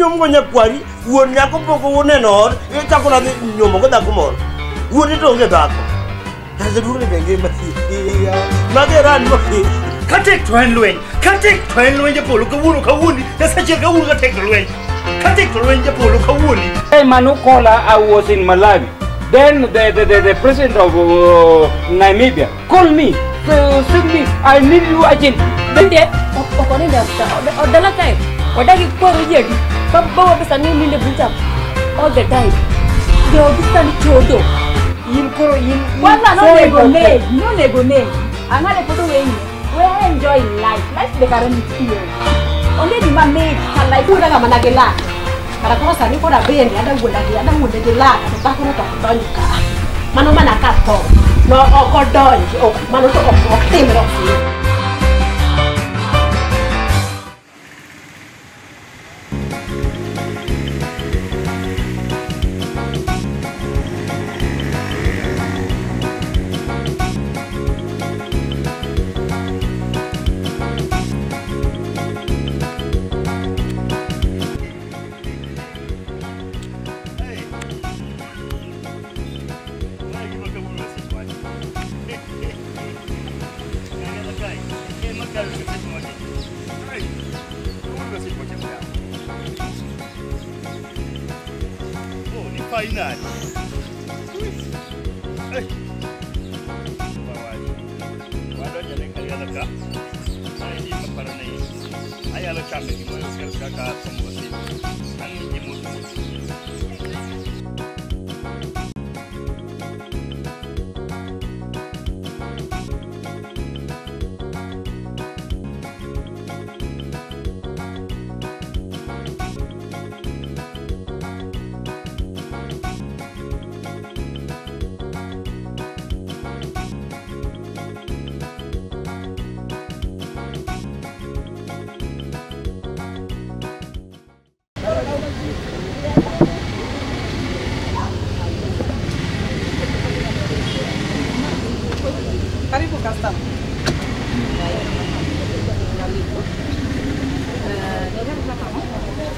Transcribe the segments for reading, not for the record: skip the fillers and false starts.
Nyomgo nyakwari, wuon nyako pok oneno ot, ichako nadhi nyombo go dhako moro. Wuon to onge dhako. Kaso duong' ni ngima. Mage ran mo. Katek to en lweny. Katek to en lweny japolo kawuono kawuoni. Nyasaye kawuono katek to lweny. Katek to lweny japolo kawuoni. Hey Manukola, I was in Malawi. Then the president of Namibia called me. Send me, I need you urgent. Bende okonende odala kae. Odagi kwaro jedi. Baba pesa ni ninde buta all the time. Yo bisa ni chodo. In koro in. Kwanza no nego ne, no nego ne. Angale poto wengi. We enjoy life. Life de current here. Onge di ma made ka life ura ga manage la. Kara koro sani kora bende ada wuoda gi ada wuoda gi la to dhako no to ok donj ka. Mano mana ka tho. No ok odonj, ok mano to ok timre ok. Karibu customer.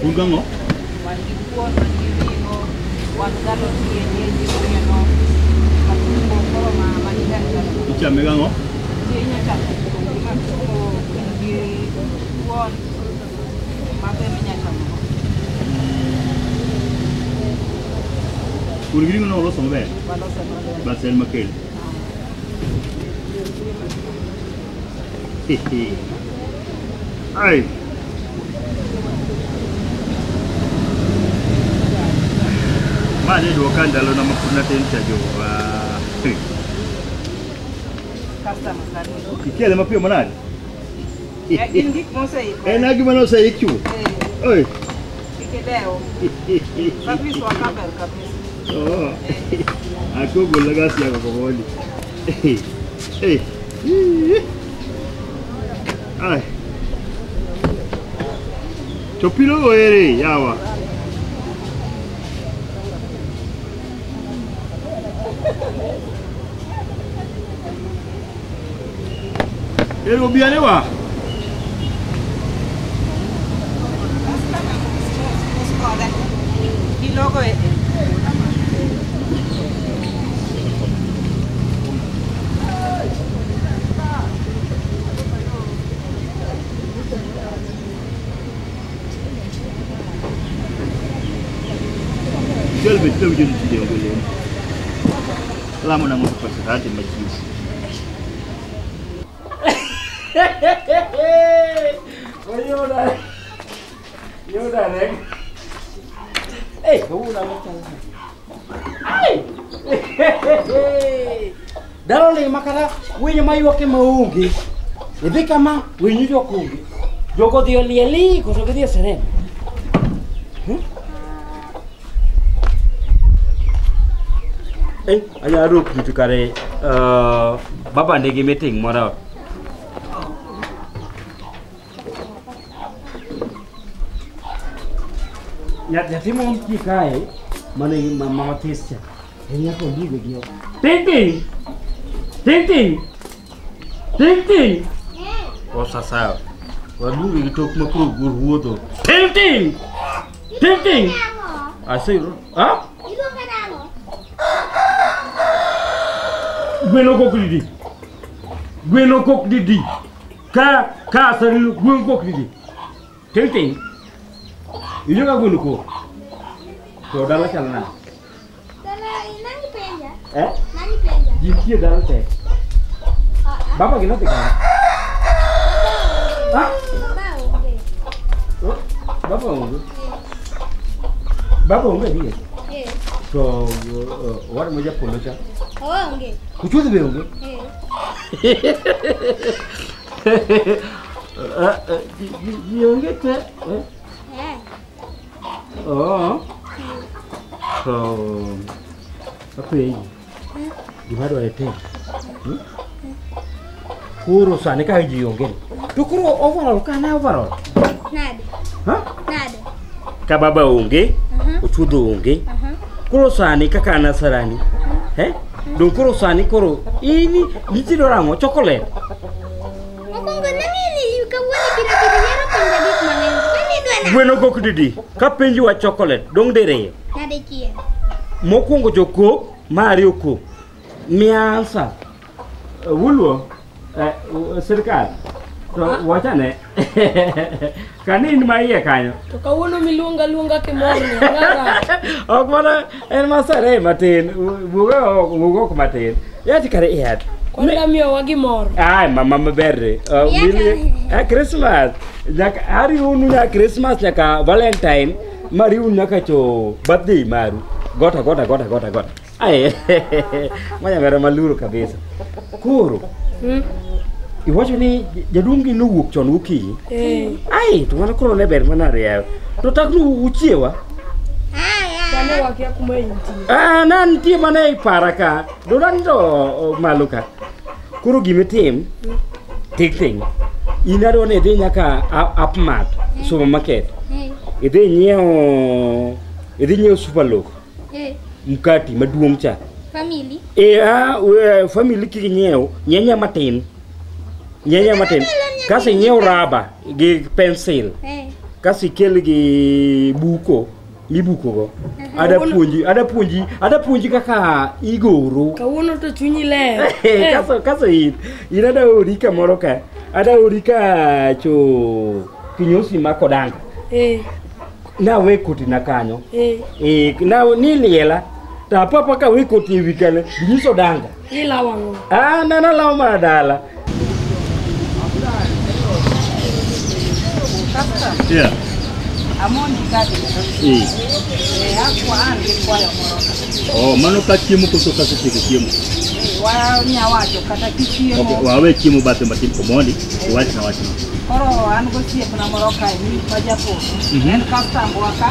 Ungango? Wan gi kuon, wan gi ring'o, wan galot kienyeji gweno, matumbo koro ma diher chamo. Ichame gang'o? Ji inya chamo gi matumbo gi kuon, mago ema inya chamo. Kuon gi ring'o no oloso maber? Waloso maber. Bas en makel. Ai. Ma ne duoka ndalo na mapod natin cha jo. Customer karibu. Ikele mapiyo manade? Gin gik moseikore. En gima noseik chuth. Oi. Kik idew. Service wa ka ber kabisa. Oh. Akogolo gas yako komoni. Eh. Ai. To pilo ere yawa. Ero biane wa. Kilogo e. Jelbe tewje ni ngole. Lamo na ngoto pesa hati machifu. Dalo makara winyo mayuak ema onge. Idhi kama winyo ywak onge. Jogo odhi olieli koso gidhi e serem? Anya rok duto kare baba nigi meeting moro. Nyathi moro nitie kae mane mama matis cha. En nyaka oluonge gi oko. Tintin! Tintin! Tintin! Kosa sawa. Waluonge gi tok ma koro wuotho. Tintin! Ting ting. Aseyudo. Ha? Iluonga nang'o? Gweno kok didi. Gweno kok didi. Ka sani gweno kok didi. Ting ting. Iwinjo ka gweno kok. To dala chal nade? Dala nani penja? Eh? Nani penja? Ji nitie dala te. Baba gi nodhi kanye? Ha? Baba onge. Baba onge? Baba onge adier? Eh. To owadu ma japolo cha? Oonge. Ochuodho be onge? Eh. Ji onge te? Eh. Oh. To apenji. Gima adwaro itim. Koro sani ka ji onge ni. To koro overall ka ne overall? Nade? Ha? Nade? Ka baba onge, ochuodho onge. Koro sani kaka an Nasarani. Eh? Dong koro sani koro ini nitie dwaro ang'o? Chocolate. Mokwongo nang'e ni kawuono ibiro biro yiero penja gik mang'eny. Kwani idwa nang'o? Gweno kok didi. Ka penji wach chocolate, dong diriyo. Nade chiel? Mokwongo jokok, mar ariyo kok. Miya answer. Wuluo, sirkal. To wachane. Kani in ma iye kanyo. To kawuono miluonga luonga kimor ni ang'ara. Ok mana en masare matin. Wuoga ok matin. Yati kare ihat. Kwani damiyowa gimoro. Ai mama maber re. Christmas. Nyaka ariwunu nyaka Christmas nyaka Valentine mariwunu nyaka cho birthday maru. Gota gota gota gota gota. Ai. Manya maluro kabisa. Koro. Iwacho ni jaduong' gi nowuok chon gokinyi. Ai, to mano koro ne ber manade yawa. To tak nu uchiewa. Sani wakia kuma intie. Ah, na nitie mana ei para ka. Dodani to malo ka. Koro gimitim, tik ting. In adwa ni idhi nyaka Upmart, supermarket. Idhi nyiewo superloaf. Mkati maduong' cha. Family? Family kik inyiew, nyiew matin. Nyiew matin. Kasto inyiew raba gi pencil. Kasto ikel gi buko mibuko go. Ada puonji kaka igoro. Kawuono to chunyi ler. Kasto in ada ori kamoro ka. Ada ori ka cho kinyosi ma Kodanga. Nawe koti na kanyo. Na ni liela. To apapa ka we koti ewi kanyo, nyiso danga. Ilawo ang'o? Ah, nalawo mana dala. Yeah. Amondi kabisa. Akwa an gi kwayo moro ka. Oh, mano ka chiemo koso kasetieko chiemo? Wanya wacho kata kichiemo. Okay, wawe chiemo bathe matin komondi, wachna wachno. Koro an gosiepna moro kae ni ma japolo. En kastambwa ka,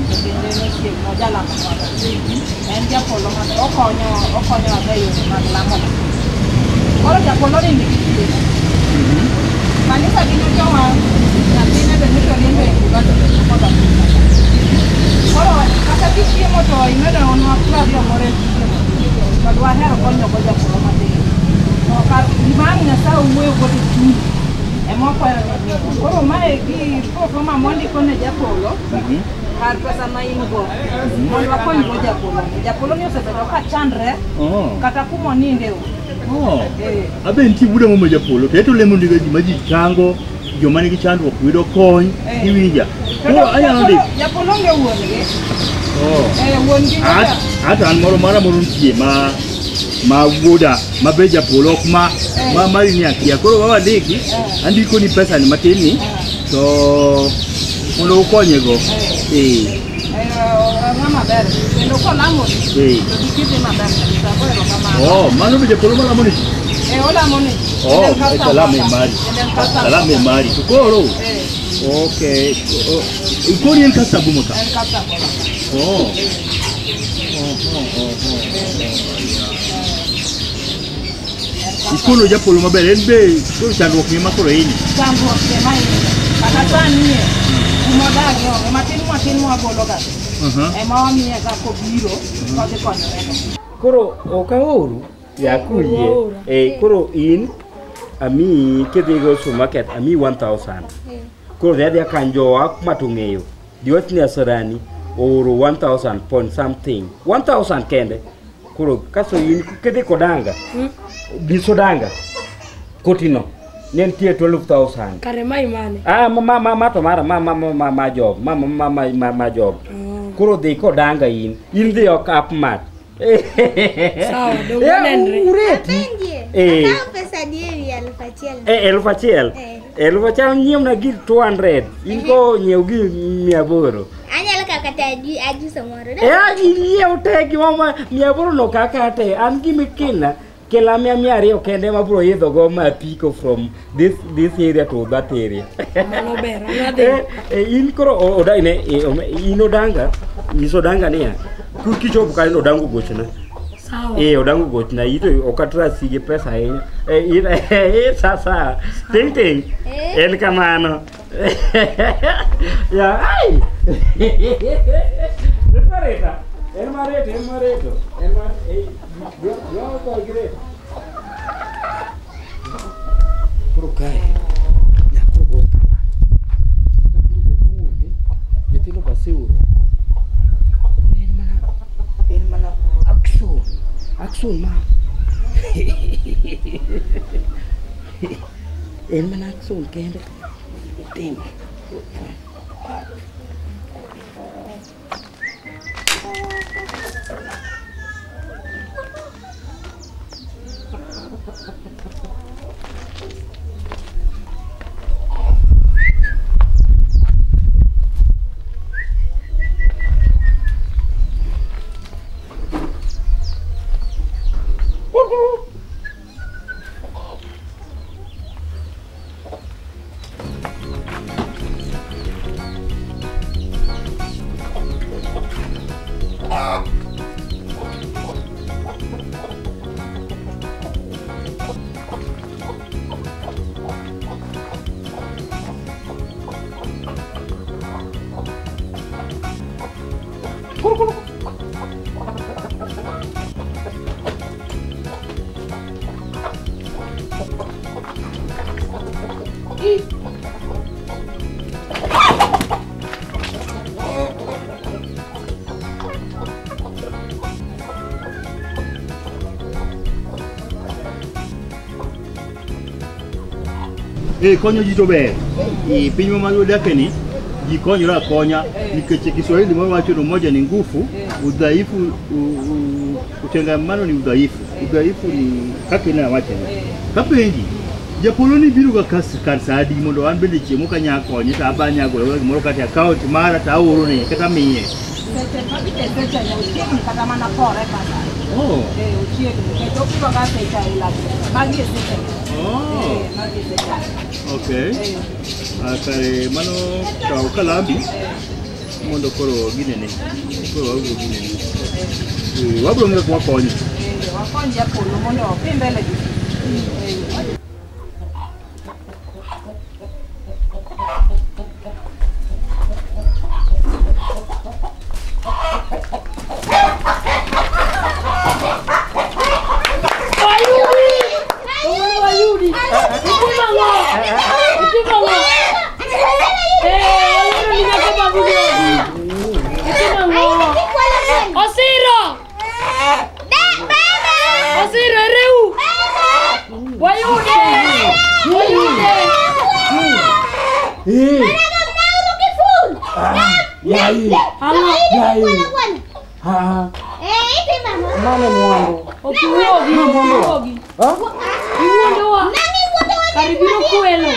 to kendo en osiepna ojalamo koda. En japolo ma okonyo okonyowa ga e yore mag lamo. Koro japolo ni nigi chiemo. Kanisa gi nyocha wang' nyathine be nyocha oriembo e budho to pok odok. Koro kata kichiemo to imedonwa 20 moro e chiemo. To dwahero konyogo japolo matin. To kar gima ang' Nyasaye owuoyo godo e chunyi ema wakwayo ni miwa. Koro mae gi proforma mwandiko ne japolo kar pesa ma in go mondo wakony go japolo ni. Japolo ni osebedo ka chandre kata kumoninde onge. Oh. Abe nitie buda momo japolo, to eto lemo ndiga ji ma ji chango, joma nigi chandruok yudo kony, iwinja. Koro anyalo ndiko. Japolo onge wuon gi. Oh. Wuon gi nyocha Ata an moro mara moro nitie ma wuoda ma be japolo ok ma mari ni akia. Koro wawa ndiki, andiko ni pesa ni matin ni to mondo ukonye go. Ng'ama ber kendo kolamo ni to gik dhi maber kabisa. Go erokamano. Oh, mano be japolo malamo ni. Olamo ni. Oh, En customer salame ka. mari. En customer Salame ka. mari. To koro. Okay. Oh, koro en customer ka. En customer ka. Oh. Ikono japolo maber en be koro chandruok ni ema koro hinye. Chandruok ema hinye. Kata sani e kumodagi onge matin matin mwagolo ga ema wamiye ga kobiro kodhi konyorego. Koro ok aoru ya kuyie. Koro in amiyi kidhigo supermarket amiyi 1000. Koro dhi adhiya kanyo jowa kuma to ng'eyo. Diwach ni Asarani ooro 1000 point something. 1000 kende. Koro kaso in kidhi kodanga. Nyis Odanga. Kotino. Ne nitie 12,000. Kare ma imane. Ah, ma to mara ma job. Ma job. Koro dhi kodanga in. In dhi ok up mat. Sawa, dong wanenre. Ureti. Apenjie. Eh. Akaw pesa adi e wi 1000? Eh, 1000. Eh. 1000 nyiewna gir 200. In ko nyiew gir 800. Anyalo kawo kata ajuso moro. Eh, inyiew te gima 800 no kaka te. An gimikina kela 200 kende ma bro idho go ma apiko from this area to that area. Mano ber. An adhi. Eh, eh, in koro ne, in Odanga, nyis Odanga niya, kichopo kanyo Odanga ogochna. Sawa. Eh, Odanga ogochna, ito ok atrasi gi pesa ahinya. Eh, eh, sasa, ting ting. Eh. En kamano. Ya, ai. En mareta. En mareto, en mareto. En mar eh, yo ko gire. Koro kae. Nyako go thwa. Ka koro jaduong' onge, nyithindo be aseoro oko. Koro en mana action. Action ma. En mana action kende. Timo. Eh, konyo ji to ber. E piny ma wadake ni ji konyore akonya nikech Kiswahili moro wacho ni umoja ni nguvu, udhaifu utengamano ni udhaifu. Udhaifu ni kaka ina wacho ni. Kapenji, japolo ni biro ga kar sa adi mondo an bende chiemo kanya konye to aba anya golo gimoro kata e account mara to aoro ne kata miye. Seche ma gite seche no ochiegni kata mana kore kata. Oh. Eh, ochiegni nikech obiro ga seche aila gi. Magi e seche. Oh. Eh, magi e seche. Okay. Eh. Ah, kare mano kaw kalambi mondo koro ginene. Koro wabiro ginene. Eh, wabiro ng'eyo kuma konyo. Eh, wakony japolo mondo odhi mbele gi. Eh. Wayudi. Itimo ang'o? Itimo ang'o? Eh, wayudo ni nyako babu gi odi. Itimo ang'o? Osiro! Osiro ereu! Wayude! Wayude! Eh. Yai. Ang'o? Yai. Ha. Mane mwangu. Ok iwuogi, ok iwuogi. Ha? Iwuondowa. Kar ibiro kwelo.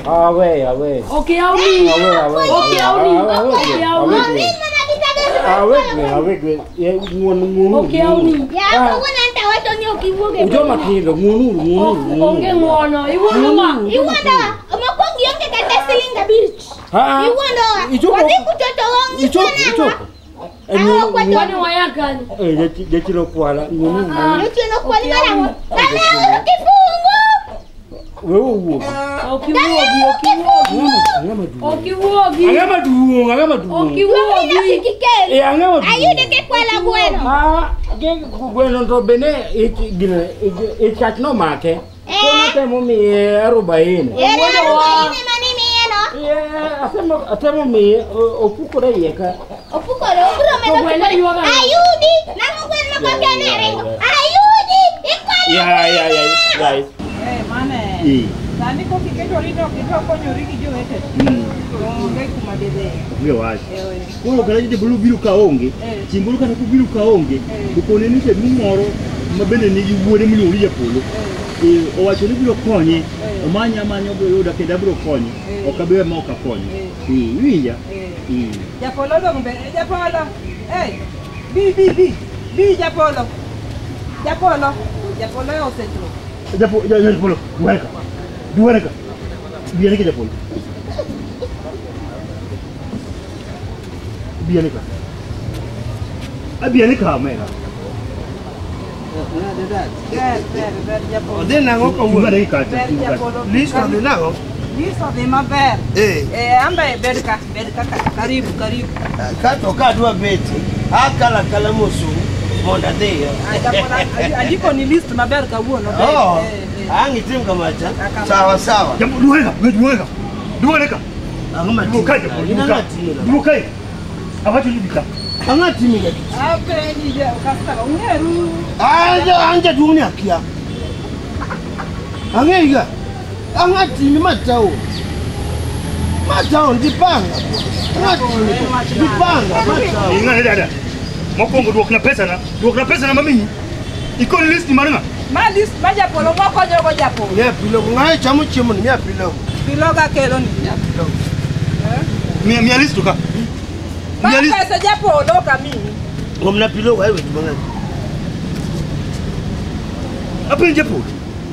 Awe, awe. Ok yawni. Awe, awe. Ok yawni. Awe, Ok yawni. Awe, awe, ng'uon ng'uon. Ok yawni. Ujoma tindo, ng'uon ng'uon. Onge ng'uono. Iwuondowa. Iwuondowa. Mokwongo ionge kata siling 5. Ha. Iwuondowa. Ichopo. Wadhi kucho to onge Ichopo, ichopo. Kwani waya kanye? Eh, jachilo kwala, ng'uon ng'uon. Otieno kwali marang'o? Kameuru kifungu. Wewe wuogi. Ok iwuogi, ok iwuogi. Ok iwuogi. Ang'ama duong', ang'ama duong'. Ok iwuogi. Eh, ang'ama duong'. Ayude kikwala gweno. Ma gweno to bende ich kach nomake. Koro temo miye 40. Ere 40 mane imiye no? Atemo miye opukore iye ka. Opukore, obiro medo pukore. Ayudi, nang'o gweno moko ne ringo. Ayudi, ikwala. Ya. Mane. Sani kokiketori to konyori gi joweteni. Onge kuma didhiye. Onge wach. Koro kata jopolo biro ka onge, chieng' moro kata kobiro ka onge, to kone ni jaduong' moro ma bende nigi wuode miluongo ni Japolo. Owacho ni biro konye, omanya amanya obiro yuda kendo abiro konye. Ok abi we ma ok akonye. Iwinja? Japolo dong' be, Japolo. Bi. Bi Japolo. Japolo. Japolo osechopo. Japolo, duareka. Duareka. Bianeka Japolo. Bianeka. Abianeka amera. Ber Japolo. Odhi nang'o kawuono? List odhi nang'o? List odhi maber. Amba bed ka, karibu. Kato ka adwa bet, akala akala mos mondo adhiyo. Andiko ni list maber kawuono. Ang' itim kamacha. Sawa. Duareka. Duareka. Ang'o matimo? Duoka. Awacho ni bika. Ang'o timi ga? Apenji ja kasta ung'eru. An jaduong' ni akia. Ang'e ga. Ang'o timi ma town. Ma town jipanga. Ang'o timi jipanga ma town. Ing'ane dada. Mokwongo duokna pesa na mamiyi. Ikoni list ni mar ng'a? Ma list ma Japolo mokonyogo Japolo. Ne pilogo ng'ae chamo chiemo ni miya pilogo. Pilogo akelo ni. Miya pilogo. Miya list to ka. Ma pesa Japolo ok amiyi. Ngomna pilogo ae weche mang'eny. Apenjo Japolo.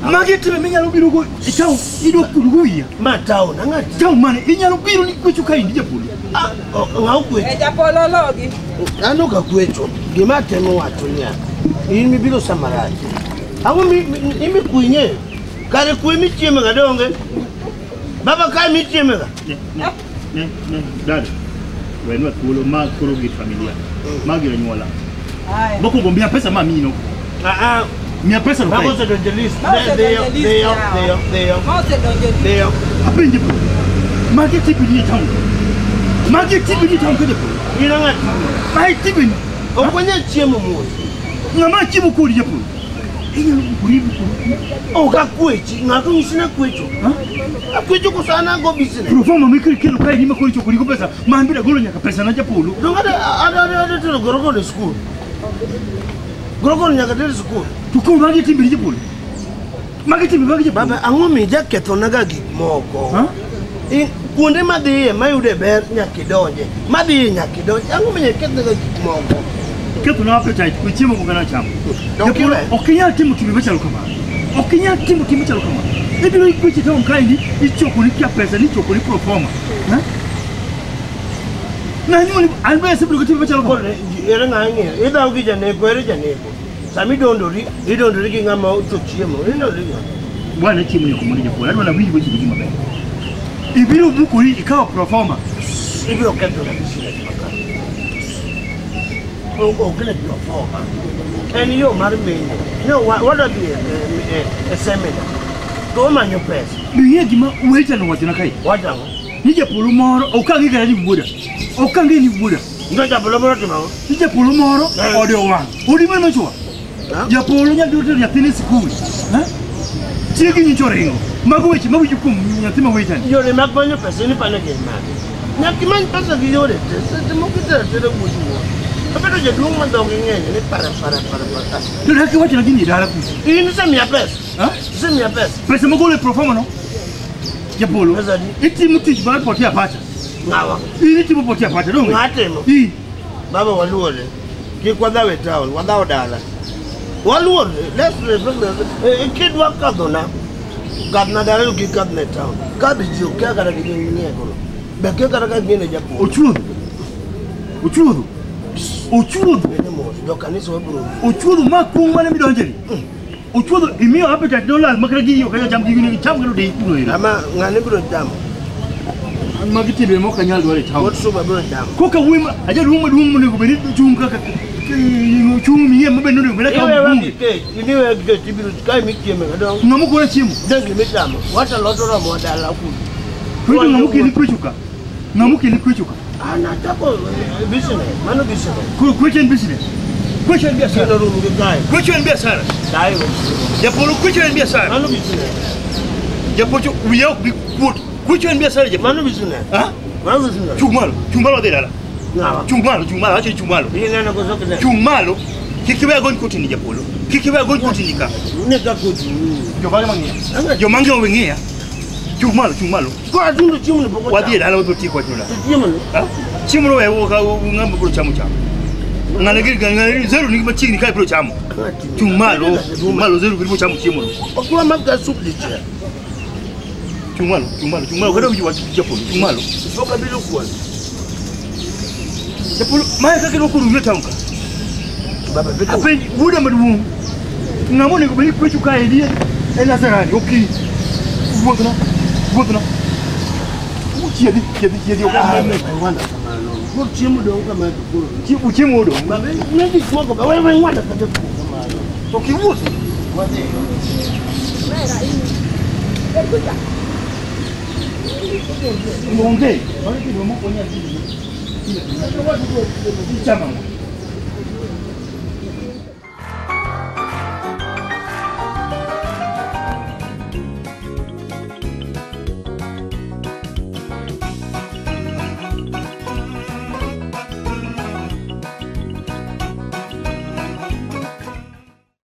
Magi timbe minyalo biro go e town idwa kudugo wiya. Ma town ang'o timi? Town mane inyalo biro ni kwecho kaendi Japolo. Ng'a okwecho? Japolo logi. An ok akwecho. Gima atemo wacho niya, in mibiro sama rach. Ang'o imikwinye? Kare kwe michiemega donge? Baba kae michiemega? Ne, dada. Wenwa thuolo ma koro gir familia. Ma gir anyuola. Mokwongo miya pesa ma amiyi no. Miya pesa no kae. Mago osedonjo e list. Dhiyo. Ma osedonjo e list. Apenjo Japolo. Magi timbeni e town. Magi timbeni e town ka Japolo. In ang'o timi? Mae timbeni. Ok wanyal chiemo mos. Ng'ama chiemo kodi Japolo. Inyalo bukori. Ok akwechi, ng'ato nyisi ni akwecho. Akwecho koso an ago business. Proforma mikelo kae ni makoro ichokori go pesa ma an bende agolo nyaka pesa na Japolo. Donge adwa tero gorogoro e skul. Gorogoro nyaka ter e skul. To koro magi timbeni Japolo. Magi timbe mag Japolo. Baba, ang'o miyo ijakethonaga gik moko? Kuonde madhiye mayude ber nyaka idonje. Madhiye nyaka idonje. Ang'o miyo ikethnaga gik moko? Ikethona appetite kuom chiemo mok anachamo. Japolo, ok inyal timo timbe machalo kamano. Ok inyal timo timbe machalo kamano. Ibiro ikwecho e town kaendi, ichokoni kia pesa, nichokoni proforma. Nanyuoli, an be asebedo gi timbe machalo kamano. Ere ng'a ing'eyo? Idhawo gi janeko, ere janeko. Sama idondori, idondori gi ng'ama ocho chiemo. Idondori gi ng'a? Bwana chiemo nyaka mondo Japolo, adwa nawinj wechegi maber. Ibiro bukori ikawo proforma. Ibiro ketho business maka. Ok ne proforma. En yo mar menyo. No, wadwa dhi e seminar. To wamanyo pesa. Be ing'e gima waiter nowachona kae? Wacho ang'o? Ni Japolo moro, ok ang'e kata ni wuoda. Ok ang'e ni wuoda. Nitie Japolo moro timo ang'o? Ni Japolo moro ode owang'. Odi mane mochwa? Japolo nyalo tero nyathine e sikul. Chiegi nyicho ringo. Mago weche mawinjo kuom nyathi ma waiter ni. Yore mag manyo pesa in ipano gin mage? Nyaka imany pesa gi yore te. Seche moko itero atera wuod wuon. Abedo jaduong' ma dhoge ng'eny ni para. To dak iwachona gini e dala kucho. In isemiya pesa? Isemiya pesa? Pesa mogolo e proforma no? Japolo. Pesa adi? Itimo tich mar potea pacha. Ng'awa? In itimo potea pacha donge? Ng'a timo? In. Baba waluore. Kik wadhaw e town, wadhaw dala. Waluore. Let's respect. Kidwa kadhona. Kadhna dala to kik kadhna e town. Kadh ji okia kata gi nying ming'iego no. Be kia kata ka gine Japolo. Ochuodho. Ochuodho. Ochuodho. Bende mos, jo kanisa wabiro. Ochuodho ma kuong' mane midonje ni. Ochuodho imiyo appetite nolal makata gigi ok anyal cham gigi onego icham kendo dei kuno ero. Ama ng'ane biro chamo. An magi timbe mok anyal dwaro e town. Wuod Suba biro chamo. Koka wuoyi ma ajaduong' maduong' monego bed ni chung' kaka chung' miye mabe nonego bed kaka Iwewa mbunge. gi kech, iniwe gi kech ibiro kae michieme kadong. Ng'ama okona chiemo. Dengi michamo. Wata lot oromo wa dala kuno. To ito ng'ama okeli kwecho ka. Ng'ama okeli kwecho ka. An achako business, mano business. Koro kwecho en business. Kwecho en biashara. Kino rum gi kae. Kwecho en biashara. Kae. Japolo kwecho en biashara. Mano business. Japocho wiya ok bi kuot. Kwecho en biashara japolo. Mano business. Ha? Mano business. Chung' malo, chung' malo wadhi dala. Ng'awa. Chung' malo, chung' malo, awacho ni chung' malo. Ineno koso kine. Chung' malo. Kik iwe agony kotini japolo. Kik iwe agony kotini ka. Ne ka koti. Jomage mang'iya. Joma ng'iya owe ng'iya. Chung' malo, chung' malo. Koro atundo chiemo ni pok Wadhi e ochamo. dala wadhi tieko wachno dala. Chiemo ni. Ha? Chiemo no wewe ka ng'ama biro chamo chamo. Ng'ane gi ng'ane zero ni machiegni kae biro chamo. Chung' malo, chung' malo zero biro chamo chiemo no. Ok wamak ga sup dichiel. Chung' malo, chung' malo, chung' malo. Kata winjo wach japolo, chung' malo. Pok abiro kuon. Japolo, mae kaka idwa koro town ka. Baba bedo. Apenj wuoda maduong'. Ng'ama onego bed ni kwecho kaendi en Nasarani, okinyi. Wuothna, wuothna. Chiedhi, chiedhi, chiedhi. Ok Ah, an wanda kamano. Koro chiemo dong' kama to koro. chiemo chiemo odong'. Baba ne gik moko ba we we ng'wada kata kuon kamano. To kiwuotho. Wadhi. Onge. Mano kido moko nyal timo. Ichamo ang'o?